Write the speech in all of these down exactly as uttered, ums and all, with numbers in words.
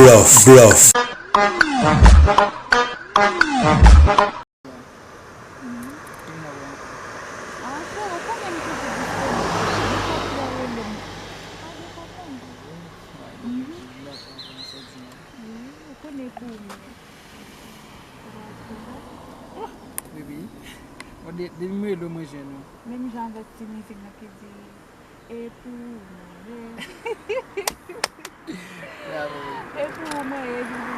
Blòf, blòf. Baby, depi m rele w, mwen jwenn ou. Menm jan avèk ti mizik nan ki di, E pou ou mwen ye. Bravo. E pou ou mwen ye, Jojo.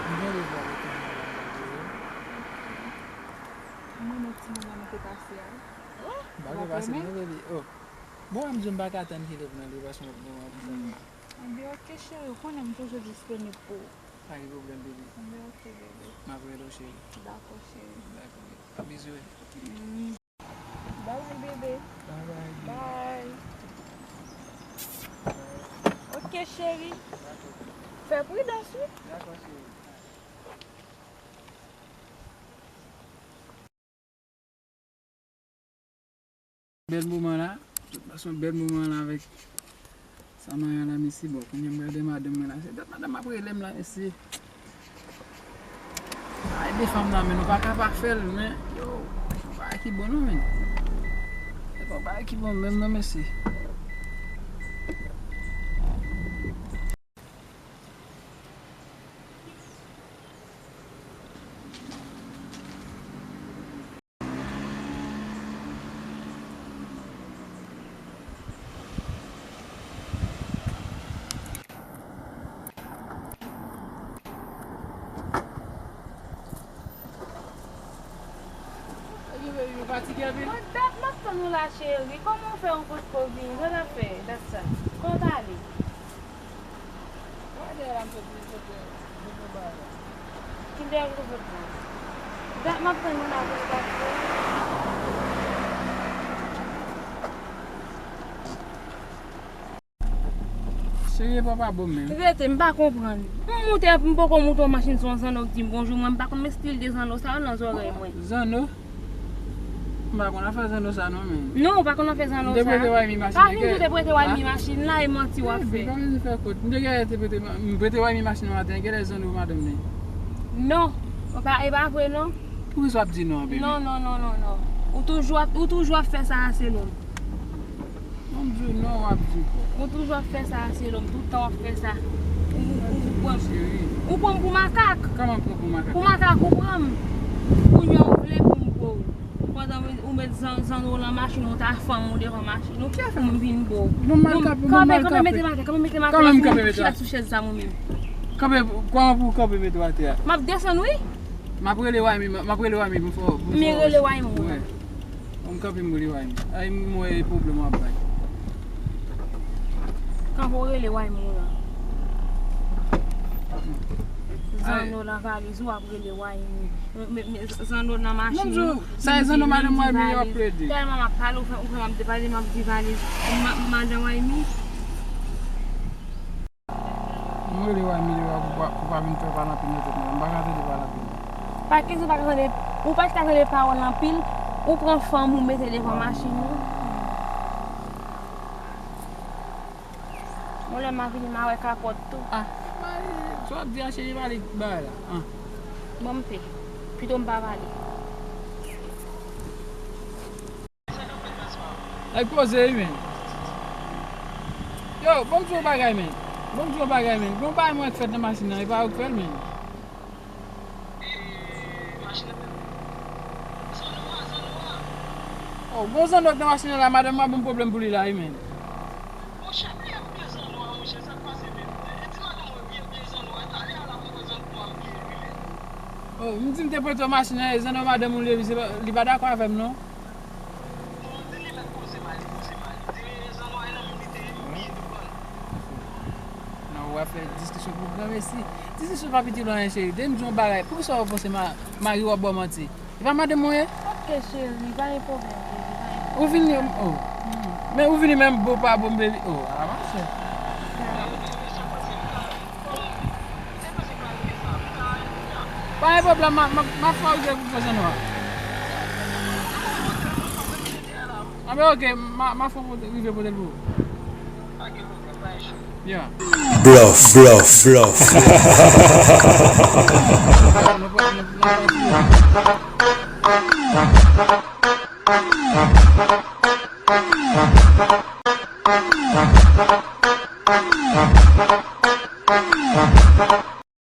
M gen de vwa pou tout moun la, Jojo. M renmen ti moman nou te pase a. Oh, m pa ka pase non, baby. Oh. Bon, m di m pa ka tann ki lè pou n ale, paske m ap gen yon apèl. Anben, oke, cheri, ou konnen m toujou disponib pou ou. Pa gen pwoblèm, bebe. Anben, oke, bebe. M ap rele w, cheri. Dakò, cheri. Dakò, bebe. Bizou. Mm. Bye, bebe. Bye, bye, bebe. Bye. Oke, cheri. Dakò. Fè pridans, wi. Dakò, cheri. Bèl moman la. Pase yon bèl moman la avèk Samara la, mesye. Bon, kounye a m gade madanm mwen la. Se dat madanm ap rele m la, mesye. Ay, de fanm nan, men nou pa ka pa fè l, men, yo, se yon bagay ki bon, non, men. Se pa yon bagay ki bon menm, non, mesye. Ou fatige anpil? Mwen, dat m ap tann ou la, cheri. Kòman w fè ou potko vini? Sa w t ap fè dat sa? Kòman w t ale? Wè dèyè la, m sot, m sot, m sot nan bagay la. Ki dèyè m te sot la? Dat m ap tann ou la pou nou pase. Serye, papa bon menm. Rete, m pa konprann. M moute, m poko moute yon machin sou yon zanno k di m bonjou, mwen m pa konn men stil de zanno sa yo nan zòrèy mwen. Zanno? M pa konn afè zanno sa non, men. Non, ou pa konn afè zanno sa. M te prete Waymi machin nan. Pa vin di w te prete Waymi machin la, e manti w ap fè. Baby, pa vin fè kout. M te genlè te prete, m prete Waymi machin nan maten, genlè zanno madanm li. Non, e pa, e pa vre non. Poukisa w ap di non, baby? Non, non, non, non, non. Ou toujou ap, ou toujou ap fè sa a selon m. Non, m di w non, w ap di. Ou toujou ap fè sa a selon m, tout tan w ap fè sa. Ou, ou, ou pran, ou pran m pou makak. Kòman m pran pou makak? Pou makak ou pran m. Kounye a ou vle pou m bo w. Pandan ou met zan-, zanno w nan machin ou, ta fanm ou devan machin ou, pou m vin bo w. Bon, m al kanpe, bon, m al kanpe. Kanpe, kanpe, mete m atè, kanpe, mete m atè. Kòman m kanpe, mete w atè? Chita sou chèz sa mwen menm. Kanpe, kòman pou w kanpe, mete w atè a? M ap desann, wi. M ap rele Waymi, m ap rele Waymi pou m fè w, pou m fè w. Men rele Waymi w la. Bon, m kanpe, m rele Waymi. Ay, m wè pwoblèm w ap bay. Kanpe, w rele Waymi w la. Zanno nan valiz ou, w ap rele Waymi. Men, men, zanno nan machin ou, sa e zanno madanm Waymi yo ap plede. Tèlman m ap pale, ou fè, ou fè m ap depale, m ap di valiz. Ma-, madan Waymi. M rele Waymi deja pou pa, pou pa vin fè pale anpil nan tèt mwen. M pa ka tande pale anpil. Pa kesyon pa ka tande, ou pa ka tande pawòl anpil, ou pran fanm ou mete devan machin ou. Bon, lè m a vini, m a wè kapòt tou. Ah, sa w ap di a, cheri, pale bagay la. Ah. Ban m pe. Pito m pa pale. Nèg poze wi, men. Yo, ban m di w bagay, men. Ban m di w bagay, men. Gon bagay mwen k fèt nan machin nan, e pa ou k fè l, men. Oh, gon zanno k nan machin nan la, madanm mwen ap ban m pwoblèm pou li la, wi, men. Oh, m di m te prete w machin nan, e zanno madanm ou li, li pa dakò avè m, non. Non, w ap fè diskisyon pou granmesi. Diskisyon pa piti lwen, cheri. Depi m di yon bagay, poukisa w panse ma-, mari w ap ba w manti? E pa madanm ou ye? Ok, cheri, pa gen pwoblèm, baby, pa gen pwoblèm. Ou vini, oh. Men ou vini menm bon pa bon, baby. Oh, ala machè. Pa gen pwoblèm, m a, m a, m a fè w rive pou fè zanno a. Anben, ok, m a, m a fè w rive pote l pou ou. Bluff, bluff, bluff.